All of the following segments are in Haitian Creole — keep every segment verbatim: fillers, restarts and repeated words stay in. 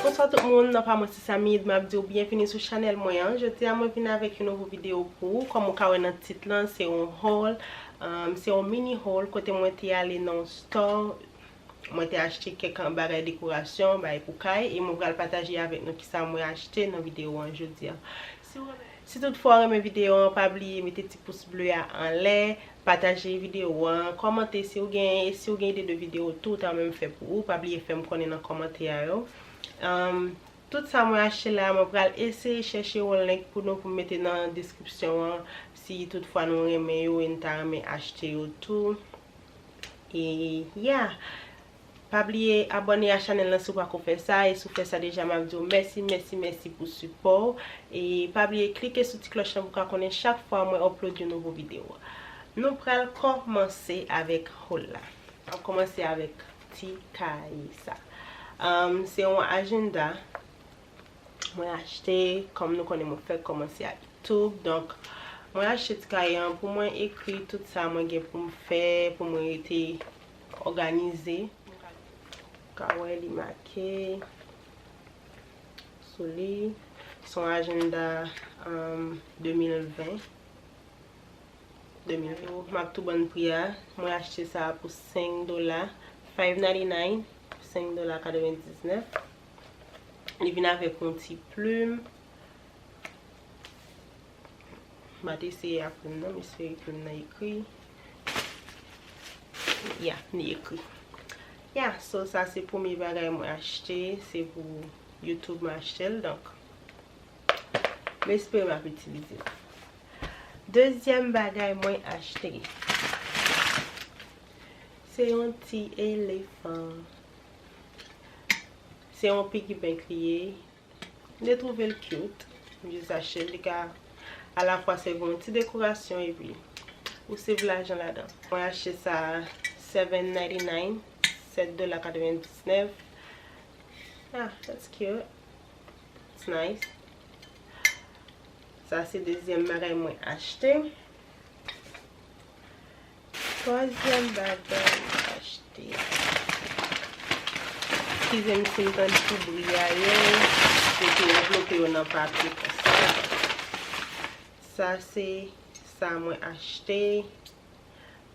Bonswa tout moun, nan pa mwen se Samid, m ap di w byenvini sou chanèl mwen an. Jodi a mwen vin avèk yon nouvo videyo pou ou. Kòm ou ka wè nan tit lan, se yon haul, um, se yon mini haul kote mwen te ale nan yon store. Mwen te achte kèk bagay dekorasyon, bagay pou kay, e mwen pral pataje avèk nou kisa mwen achte nan videyo an jodi a. Si w renmen, si toutfwa w renmen videyo an, pa bliye mete ti pous ble a anlè, pataje videyo an, kòmante si w gen, e si w gen ide de videyo tou w ta renmen m fè pou ou, pa bliye fè m konnen nan kòmantè a yo. Um, tout sa mwen achte la, mwen pral eseye chèche yon link pou nou pou m mete nan deskripsyon an, si toutfwa nou renmen yo e n ta renmen achte yo tou. E, yeah. Pa bliye abòne a chanèl lan si w pako fè sa, e si w fè sa deja, m ap di w mèsi, mèsi, mèsi pou sipò w. E pa bliye klike sou ti klòch lan pou w ka konnen chak fwa mwen upload yon nouvo videyo. Nou pral kòmanse avèk haul la. N ap kòmanse avèk ti kaye sa. Um, se yon ajanda. Mwen achte, kòm nou konnen mwen fèk kòmanse ak YouTube, donk mwen achte ti kaye an pou mwen ekri tout sa mwen gen pou m fè, pou mwen rete òganize. Ou ka wè li make sou li. Se yon ajanda, um, de mil ven. De mil yo, m ap tou bann pri a. Mwen achte sa a pou senk dola, five ninety-nine, senk dola katrevendiznèf. Li vin avèk yon ti plim. M pa t eseye ak plim nan, m espere plim nan ekri. Ya, li ekri. Ya, so sa se premye bagay mwen achte, se pou YouTube mwen achte l, donk m espere m ap itilize l. Dezyèm bagay mwen achte, se yon ti elefan. Se yon piggy bank li ye. M te twouve l cute. M jis achte l. Li ka alafwa sèvi yon ti dekorasyon epi ou save lajan ladan. Mwen achte sa seven ninety-nine, sèt dola katrevendiznèf. Ah, that's cute. It's nice. Sa se dezyèm bagay mwen achte. Twazyèm bagay mwen achte. Eskize m si m tande ti bri a yo. Yo te anvlope yo nan papye konsa. Sa se sa mwen achte.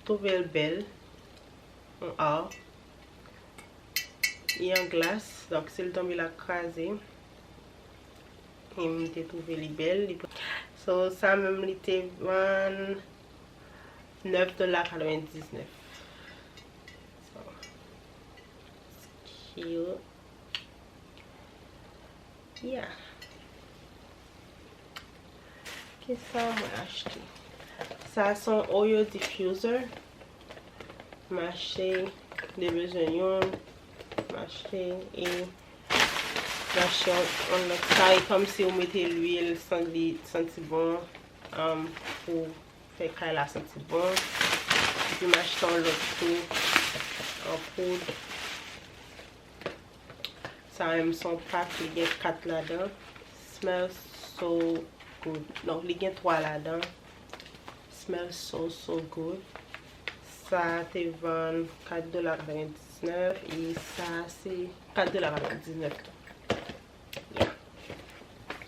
Twouve l bèl. Yon art. Li an glas, donk si l tonbe l ap kraze. E m te twouve li bèl. Li, so, sa menm li te vann nèf dola katrevendiznèf. So, it's cute. Yeah. Kisa mwen achte? Sa se yon oil diffuser. M achte, m te bezwen youn. M achte e m achte yon, yon lòt. Sa e kòmsi ou mete lwil, san li santi bon, um, pou fè kay la santi bon. Epi m achte yon lòt tou, an poud. Sa menm se yon pak, li gen kat ladan. Smells so good. Donk, li gen twa ladan. Smells so, so good. Sa te vann kat dola katrevendiznèf e sa se kat dola katrevendiznèf tou. Yeah.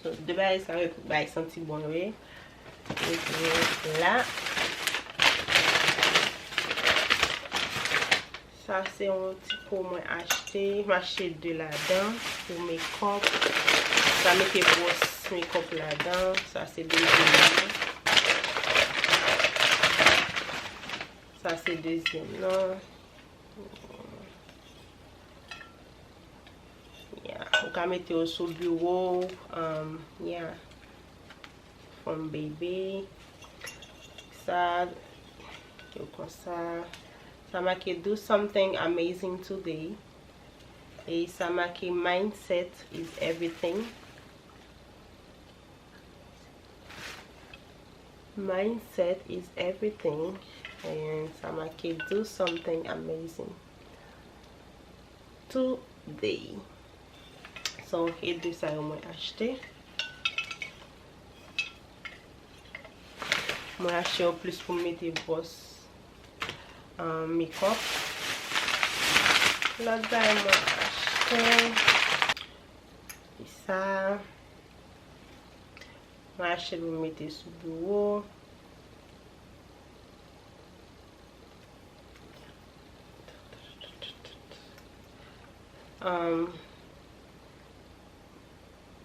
So, de bagay sa yo, bagay santi bon yo ye. Epi la. Sa se yon ti po mwen achte. M achte de ladan pou makeup. Sa mete bwòs makeup ladan. Sa se dezyèm nan. Sa se dezyèm nan. Yeah. Ou ka mete yo sou biwo w. Um, yeah. From baby. Sa, yo konsa. Sa make do something amazing today. E sa make mindset is everything. Mindset is everything. And sa make do something amazing today. So, e de sa yo mwen achte. Mwen achte yo plis pou m mete bwòs, um, makeup. Lòt bagay mwen achte, e sa, mwen achte l pou mete sou biwo. Um,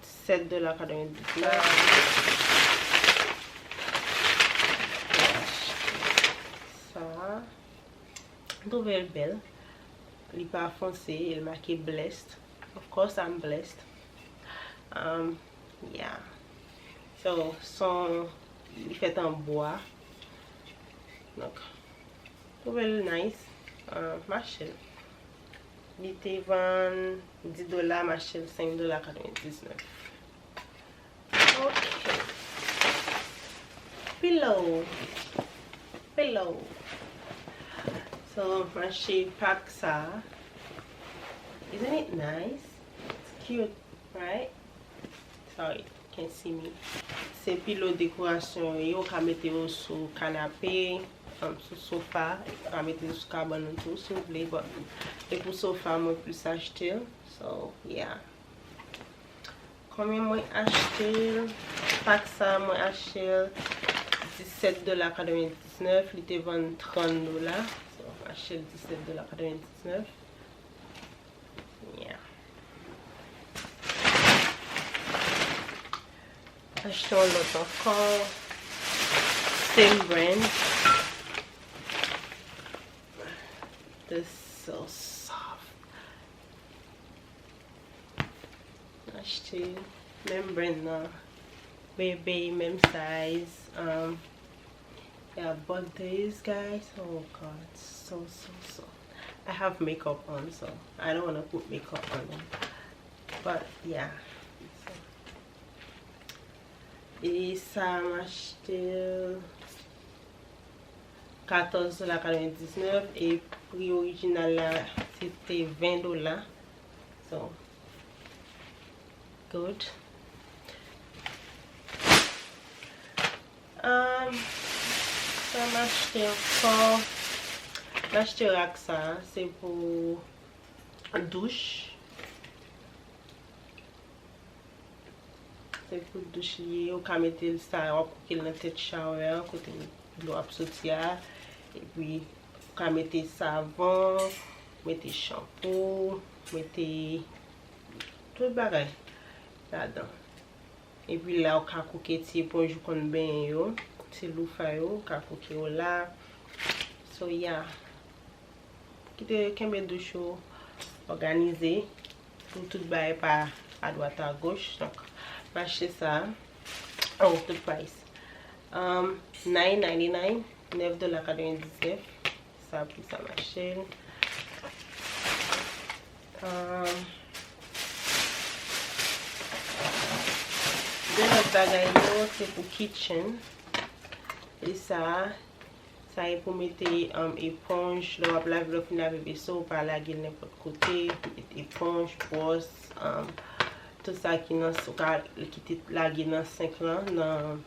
sèt dola katrevendiznèf. Sa, m twouve l bèl. Li pa fonse, e l make blessed. Of course, I'm blessed. Um, yeah. So, son, li fèt an bwa. Donk, twouve l nice. Uh, m achte l. Li te vann dis dola, m achte l senk dola katrevendiznèf. Ok. Pillow. Pillow. So, m achte pak sa. Isn't it nice? It's cute, right? Sorry, can't see me. Se pilo dekorasyon yo ye, ou ka mete yo sou kanape, um, sou sofa, ou ka mete yo sou kabann ou tou, si w vle, but e pou sofa, mwen plis achte l. So, yeah. Konbyen mwen achte l? Pak sa, mwen achte l disèt dola katrevendiznèf, li te vann trant dola. So, mwen achte l disèt dola katrevendiznèf. Yeah. Achte yon lòt ankò. Same brand. This is so soft. Achte menm brand nan. Bebe, menm size. Um, yeah, but these guys, oh God, so, so, so. I have makeup on, so I don't wanna put makeup on them. But, yeah. So. E sa, m achte l katòz dola katrevendiznèf, e pri orijinal la, se te ven dola. So, good. Um, sa m achte ankò. M achte rak sa, se pou douch. Se pou douch li ye, ou ka mete l sa, w ap kouke l nan tèt shower an, kote dlo ap soti a. Epi, ou ka mete savon, mete chanpou, mete tout bagay ladan. Epi la, ou ka kouke ti eponj ou konn benyen yo, ti loufa yo, ou ka kouke yo la. So, yeah. Kite, kenbe douch ou òganize pou tout bagay pa adwat agoch. Donk, m achte sa. Oh, the price. Um, nine ninety-nine, nèf dola katrevendiznèf. Sa, pou sa m achte l. Um, de lòt bagay yo, se pou kitchen. E sa, Sa e pou mete, um, eponj, lè w ap lave, lè w fin lave veso, ou pa lage l nenpòt kote, mete eponj, bwòs, um, tout sa ki nan, ou ka kite lage nan senk lan, nan,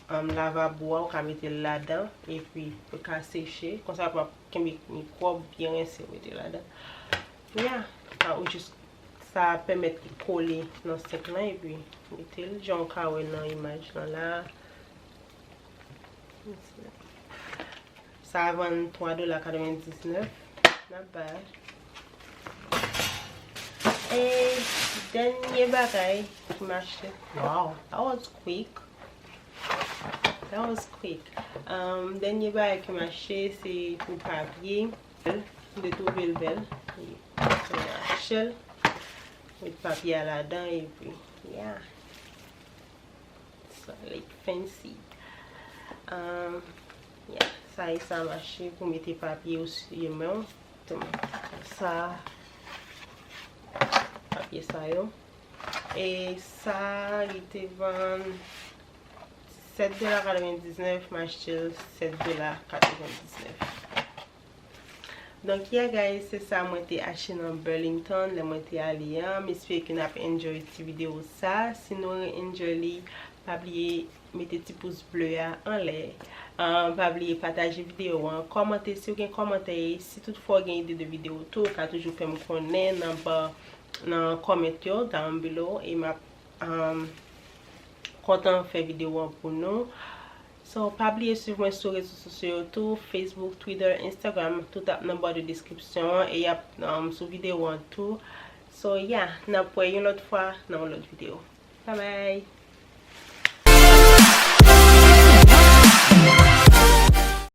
um, lavabo a, ou ka mete l ladan, epi ou ka seche, konsa pou ap kenbe mikwòb, byen rense, ou mete ladan. Yeah, sa ou jis, sa pèmèt li kole nan senk lan, epi mete l, jan w ka wè nan imaj lan la. Sa vann twa dola katrevendiznèf. Not bad. E dènye bagay ki m achte. Wow, that was quick. That was quick. Um, dènye bagay ki m achte, se pou papye. M te twouve l bèl. So, m achte l. Met papye a ladan, epi, yeah. So, like, fancy. Um, yeah, sa e sa mache pou mete papye osye men w. Tou, sa, papye sa yo. E sa, li te vann sèt dola katrevendiznèf, m achte l sèt dola katrevendiznèf. Donk, yeah, guys, se sa mwen te achte nan Burlington lè mwen te ale an. M espere ke n ap enjoy ti videyo sa. Si nou enjoy li, Pa bliye mete ti pous ble a anlè. Ah, pa bliye pataje videyo an, kòmante si w gen kòmantè, si toutfwa w gen ide de videyo tou, ou ka toujou fè m konnen nan ba, nan comment yo, down below, e m ap, um, kontan fè videyo an pou nou. So, pa bliye swiv mwen sou rezo sosyo yo tou, Facebook, Twitter, Instagram, tout ap nan ba de deskripsyon an, e y ap, um, sou videyo an tou. So, yeah, n ap wè yon lòt fwa nan yon lòt videyo. Bye bye!